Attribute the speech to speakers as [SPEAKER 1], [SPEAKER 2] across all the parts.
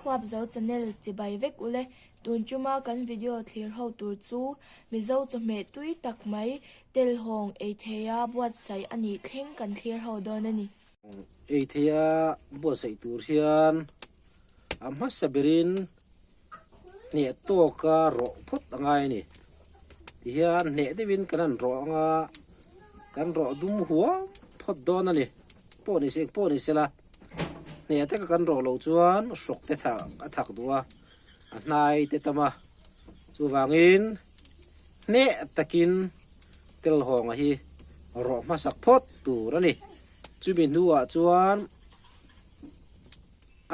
[SPEAKER 1] Huapzo channel chibai vek ule. Tun tuma kan video thlir ho tur chu Mizo chawhmeh tui tak mai telhawng ei theia buatsaih a nih thleng kan thlir ho dawn a ni.
[SPEAKER 2] Ei theia buatsaih tur hian a hmasa berin hneh tawka rawh phawt a ngai a ni. Tihian hneh deuhin kan han rawh anga kan rawh dum huam phawt dawn a ni. Pawh ni se pawh ni sela hneh taka kan rawh loh chuan hrawk te thah a thak duh a, a hnai te tam a. Chuvangin hneh takin telhawnga hi rawh hmasak phawt tur a ni. Chumi hnuah chuan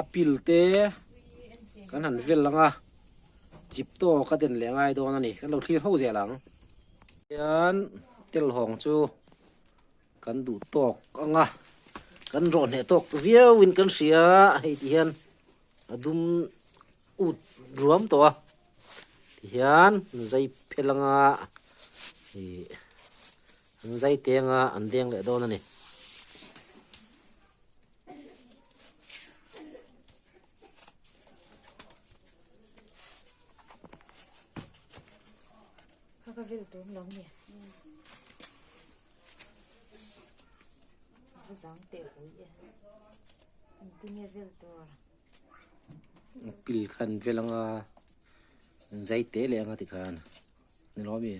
[SPEAKER 2] a pil te kan han vel ang a, chip tawk a den leh ngai dawn a ni, kan lo thlir ho zel ang. Hian telhawng chu kan duh tawk ang a, kan rawh hneh tawk viau in kan hria hei ti hian a dum ut ruam tawh a, ti hian zai phel ang a ih an zai teng a an deng leh dawn a ni.
[SPEAKER 3] Kha ka vel tum lo ni. Va zang teh ui e. Engtin nge vel tur?
[SPEAKER 2] Pil khan vel anga zai te leh anga tikhan ni lo mi.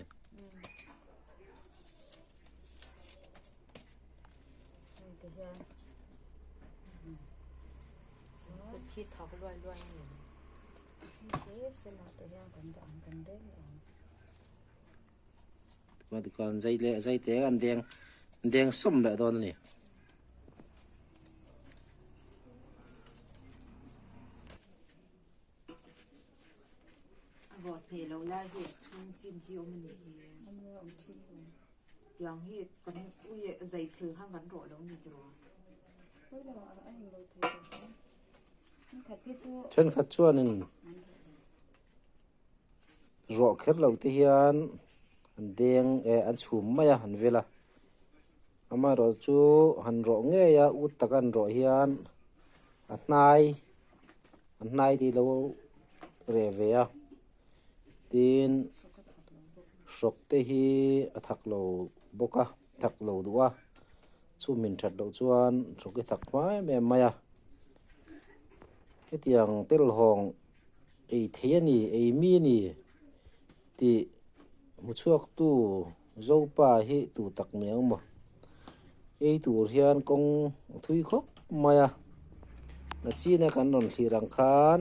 [SPEAKER 3] Thi thak luai luai ni.
[SPEAKER 2] Tikhan zai leh zai te an deng deng sawm leh dawn a ni.
[SPEAKER 3] A rawh hneh loh lai hi a chhung chin hi awm a nih hi. Tiang hi kan ui zai phel khan kan rawh lo ni tiraw.
[SPEAKER 2] Thenkhat chuanin rawh kher lo te hian an deng eh an chhum mai a an vel a amaherawhchu han rawh ngei a ut taka an rawh hian a hnai a hnai tih lo reh ve a tin hrawk te hi a thak lo bawk a thak lo duh a chhum in that loh chuan hrawk hi thak hma em em mai a hetiang telhawng ei thei a ni ei mi a ni tih hmu chhuak tu Zopa hi tu tak ni ang maw ei tur hian kawng a thui khawp mai a nachina kan rawn thlir ang khan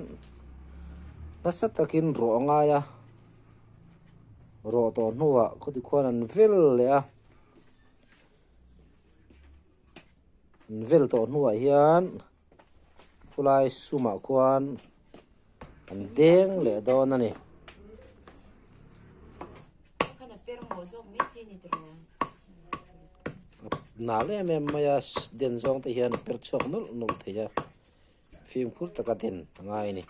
[SPEAKER 2] nasa takin rawh a ngai a rawh tawh hnuah khawti khuan an vel leh a an vel tawh hnuah hian khulai sumah khuan an deng leh dawn a ni. Nal em em mai a den zawng te hian a per chhuak nawlh nawlh thei a fimkhur taka den a ngai a ni.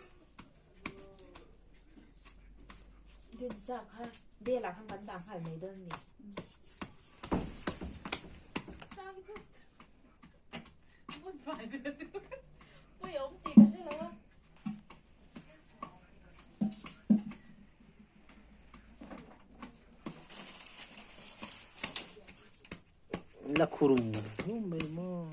[SPEAKER 3] Den zak kha belah khan kan dah nghal mai dawn a ni.
[SPEAKER 2] La khurum rum mai maw.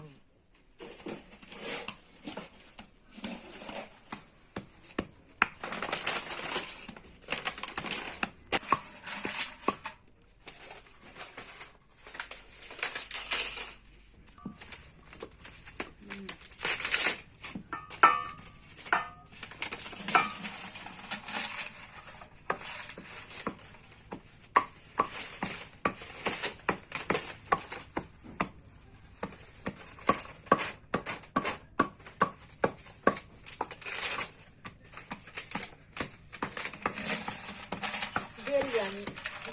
[SPEAKER 3] Vel lian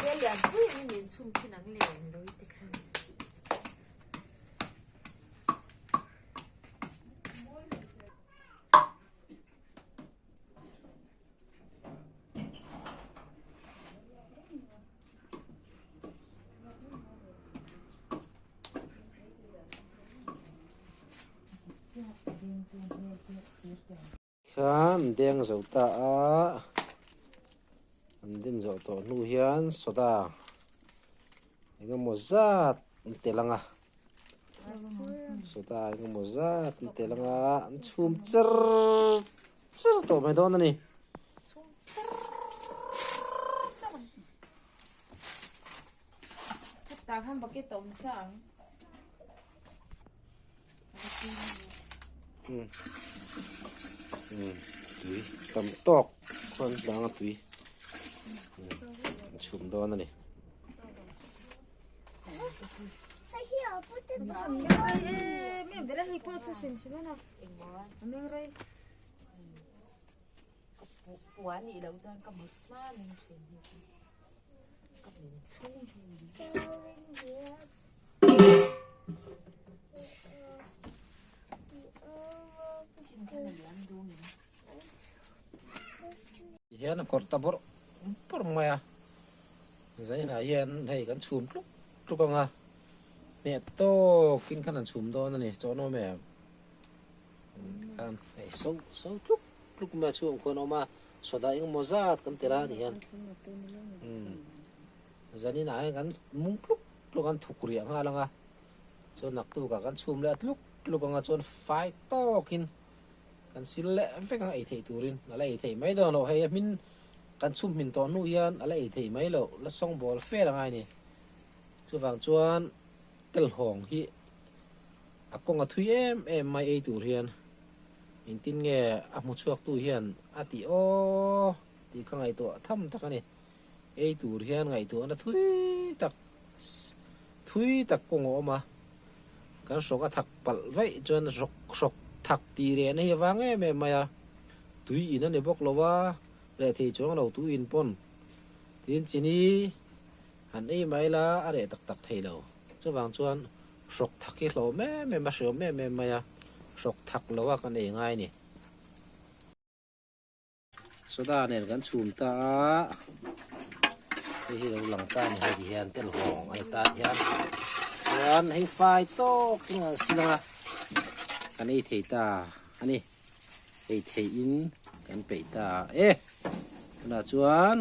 [SPEAKER 3] vel lian pui ang in chhum thin ang le ang lo ti khan.
[SPEAKER 2] Tikhan an deng zo ta a, an den zawh tawh hnu hian soda engemaw zat an tel ang a, soda engemaw zat an tel ang a, an chhum cher cher tawh mai dawn a ni. Tui tam tawk khuan tlanga tui a chhum dawn a ni. Hian a kawr ta bawrh bawrh mai a zainah hian hei kan chhum tluk tluk ang a hneh tawkin khan an chhum dawn a ni chawhnawm em khan hei so so tluk tluk mai a chhungah khuan a awm a soda engemaw zat kan tel a ti hian umm zaninah hian kan mung tluk tluk an thuk riah nghal ang a chuan naktukah kan chhum leh a tluk tluk ang a chuan fai tawkin kan sil leh vek ang ei theih turin a la ei theih mai dawn loh hei a hmin kan chhum hmin tawh hnu hian a la ei theih mai loh la sawngbawl fel angai a ni chuvang chuan telhawng hi a kawng a thui em em mai ei tur hian. Engtin nge a hmu chhuaktu hian a tih aw tih ka ngaihtuah tham tak a ni. Ei tur hian ngaihtuahna thui tak thui tak kawng a awm a, kan hrawk a thak palh vaih chuan hrawk hrawk thak tih rehna hi a vang em em mai a, tui in a ni bawk lo a, reh thei chuang lo tui in pawn tin chini han ei mai la a reh tak tak thei lo. Chuvang chuan Hrawk thak hi hlawm em em a, hreawm em em mai a, hrawk thak lo a kan ei ngai a ni. Soda nen kan chhum ta a, hei hi lo lang ta a ni hei ti hian telhawng a ni ta ti hian chuan hei fai tawk in an sil ang a, kan ei thei ta a ni, ei theih in kan peih ta e, tunah chuan.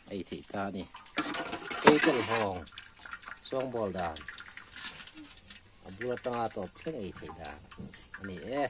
[SPEAKER 2] a ei theih ta a ni. Hei telhawng sawngbawl dan a bul atanga tawp thleng ei theih dan a ni e.